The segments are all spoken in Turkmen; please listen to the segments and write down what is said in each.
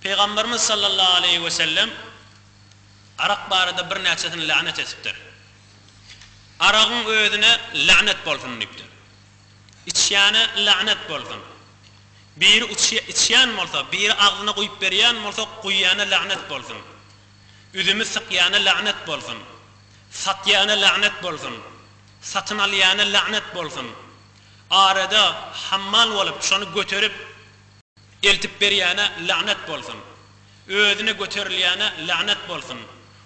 Pygamberimiz sallallahu aleýhi we sellem arak barada birnäçesini la'net edipdir. Aragyň özüne la'net bolsun diýipdir. Içýäne la'net bolsun. Biri içýän bolsa, biri agzyna guýup berýän bolsa, guýýana la'net bolsun. Üzümi sykýana la'net bolsun. Satýana la'net bolsun. Satyn alýana la'net bolsun. Arada hammal bolup, şony göterip, eltip berýäne la'net bolsun. Özüne göterilýäne la'net bolsun.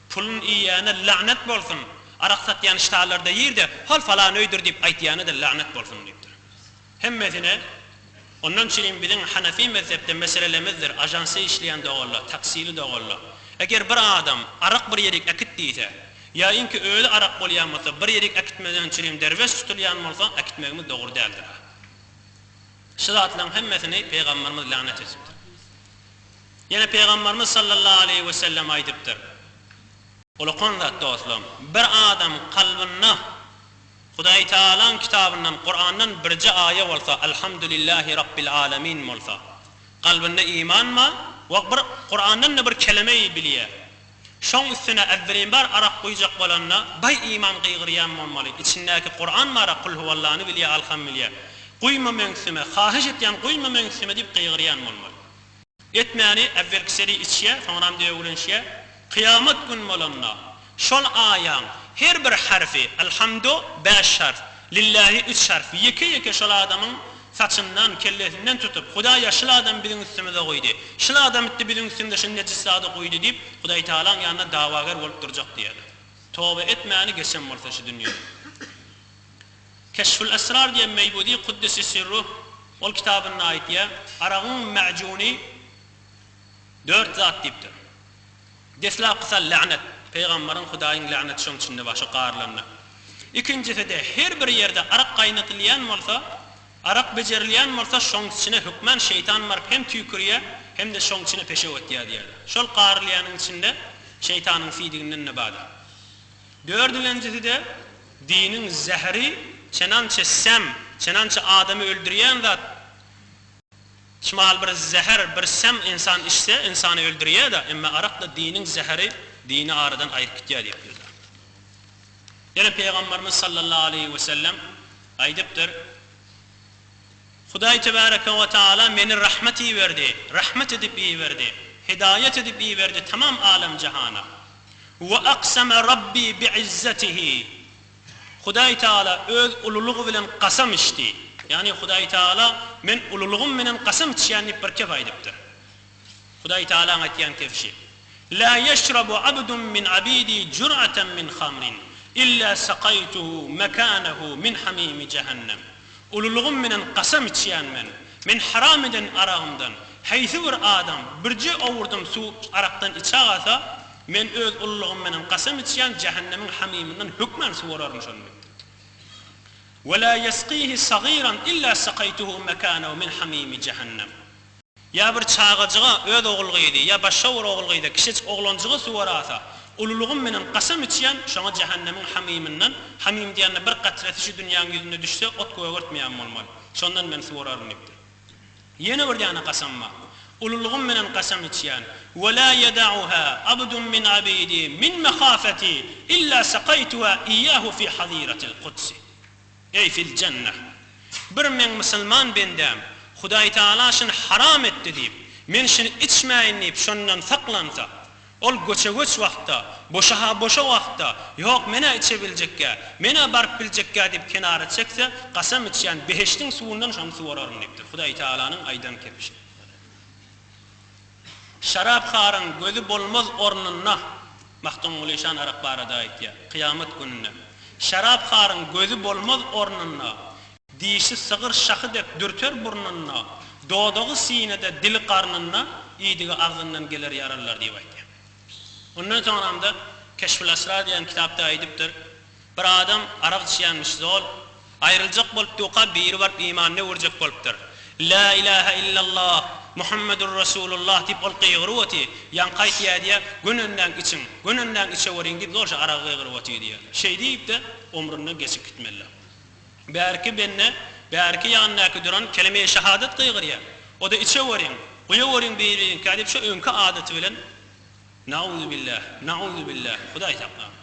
Pulun iýýäne la'net bolsun. Arak satýan ştalarda ýerde, hol falan öýdür diýip aýtýana-da la'net bolsun diýipdir. Hemmesine Ondan çilim biziň Hanefi mezhepde meselelemizdir, ajansda işleýän doganlar, taksili doganlar. Eger bir adam arak bir ýerik äkit diýse, ýa inki özi arak bolýan bolsa, bir ýerik äkitmeden çilim derwes tutulýan bolsa, äkitmegimiz dogry däldir. Şu zatlaryň hemmesini Pygamberimiz lanet edipdir. Ýene Pygamberimiz sallallahu aleýhi wesellem aýdypdyr. Ulakan zat dostlarym, bir adam kalbynda Hudaý Tagalaň kitabyndan Kurandan birje aýa bolsa Alhamdulillahi Rabbil Alemin bolsa kalbynda iman bar we bir Kurandan-da bir kelemeý bilýär. Şoň üstüne äwwelinbar arak guýjak bolanda baý iman gygyrýan bolmaly içindäki Kuran bara Kulhuwallany bilýär Alham bilýär. Guýma meň üstüme hahyş etýän guýma meň üstüme diýip gygyrýan bolmaly. Etmäni äwwelkiseri içýär, soňram döwrenşýär. Kyýamat gün bolanda, şol aýaň her bir harfy, Alhamdu, bäş harf, Lillahi, üç harf, ýeke-ýeke şol adamyň saçyndan, kellesinden tutup, Hudaýa şul adam biziň üstümize guýdy, şul adam itdi biziň üstümize şu nejis zady guýdy diýip, Hudaýtagalaň ýanynda dawager bolup durjak diýýärler. Toba etmäni geçen bolsa şu dünýede. Keşfül Esrar diýen Meýbudi Kuddise Sirruh ol kitabynda aýtýar, Aragyň mäjuny dört zat diýipdir. Deslapkysy la'net, pygambaryň Hudaýyň la'neti şoň içinde bar, şo garylanda. Ikinjisi-de her bir ýerde arak gaýnadylýan bolsa, arak bejerilýän bolsa şoň içine hökmän şeýtan baryp hem tüýkürýär, hem-de şoň içine peşew etýär diýýärler. Şol garylýanyň içinde şeýtanyň siýdiginden-de bardyr. Dördülenjisi-de diniň zäheri, çenança säm, çenança adamy öldürýän zat, şumal bir zäher, bir säm ynsan içse, ynsany öldürýär-de, emma arak-da diniň zäheri, dini aradan aýryp gitýär diýip ýazýar. Ýene Pygamberimiz sallallahu aleýhi wesellem aýdypdyr, Hudaý tebareke we taala meni rahmet iberdi, rahmet edip iberdi, hidaýat edip iberdi tamam alem-jahana. We aksame Rabbi bi'izzetihi, Hudaý Tagala öz ululygy bilen kasam içdi. Ýagny Hudaý Tagala men ululygym bilen kasam içýän diýip bir kep aýdypdyr. Hudaý Tagalaň aýtýan kebşi. La ýeşrabu abdun min abidi jur'atan min hamrin, illa sakaýtuhu mekanahu min hamimi jehennem. Ululygym bilen kasam içýän men, men haram eden aragymdan haýsy bir adam birje owurdym suw arakdan içagasa, men öz ululygym bilen kasam içýän jähennemiň hamymyndan hökman suwararyn şony diýipdir. Ve la ýesqihi sagiran illa sakaýtuhu mekanahu min hamimi jehennem. Ýa bir çagajyga, öz ogul-gyzy, ýa başga bir ogul-gyza, kiçijik oglanjyga suwarasa, ululygym menen kasam içýän, şoňa jähennemiň hamymyndan, hamym diýende bir katresi şu dünýäň ýüzüne düşse, ot gögertmeýän bolmaly, şondan men suwararyn diýipdir. Ýene bir däne kasam bar. Ululygym menen kasam içýän, Ve lâ yeda'uhâ abdun min abidi min mehâfeti illâ sakaýtuhâ iýâhu fî hazîratil kudsi. Eý fil jenneh! Bir meň musulman bendäm, Hudaýtagala şuny haram etdi diýip, men şuny içmäýin diýip şondan saklansa, ol göçe-göç wagtda, boşa-ha-boşa wagtda, ýok men-ä içebiljekgä, men-ä baryp biljekgä diýip kenara çekse, kasam içýän behişdiň suwundan şony suwararyn diýipdir. Hudaýtagalanyň aýdan kepişi. Şarapharyň gözi bolmaz ornunda, Magtymguly şan arak barada aýtýar, kyýamat gününde. Şarapharyň gözi bolmaz ornunda, Dişi sygyr şahy dek dürter burnunda, Dodagy synede, dili garnynda, Iýdigi agzyndan geler ýaralylar diýip aýtýar. Ondan soňramda Keşfül-Esrar diýen kitapda aýdypdyr, Bir adam arak içýänmiş zol, aýryljak bolup duka biri baryp imanyny öwürjek bolupdyr. Lä ilähä illallah, Muhammedur Resulullah diýip ol gygyryp oty, ýaňky aýtýa diýýä, gönenläň içiň, gönenläň içeweriň diýip zol şo aragy gygyryp oty diýýä. Şeý diýip-de omrundan geçip gitmeli. Bärki bende, bärki ýanyndaky duran keleme-i şahadat gygyrýa. O-da içeweriň. Guýaweriň bir-biriňkä diýip, şo öňki adaty bilen, Nauzubillah, nauzubillah, Hudaý saklasyn.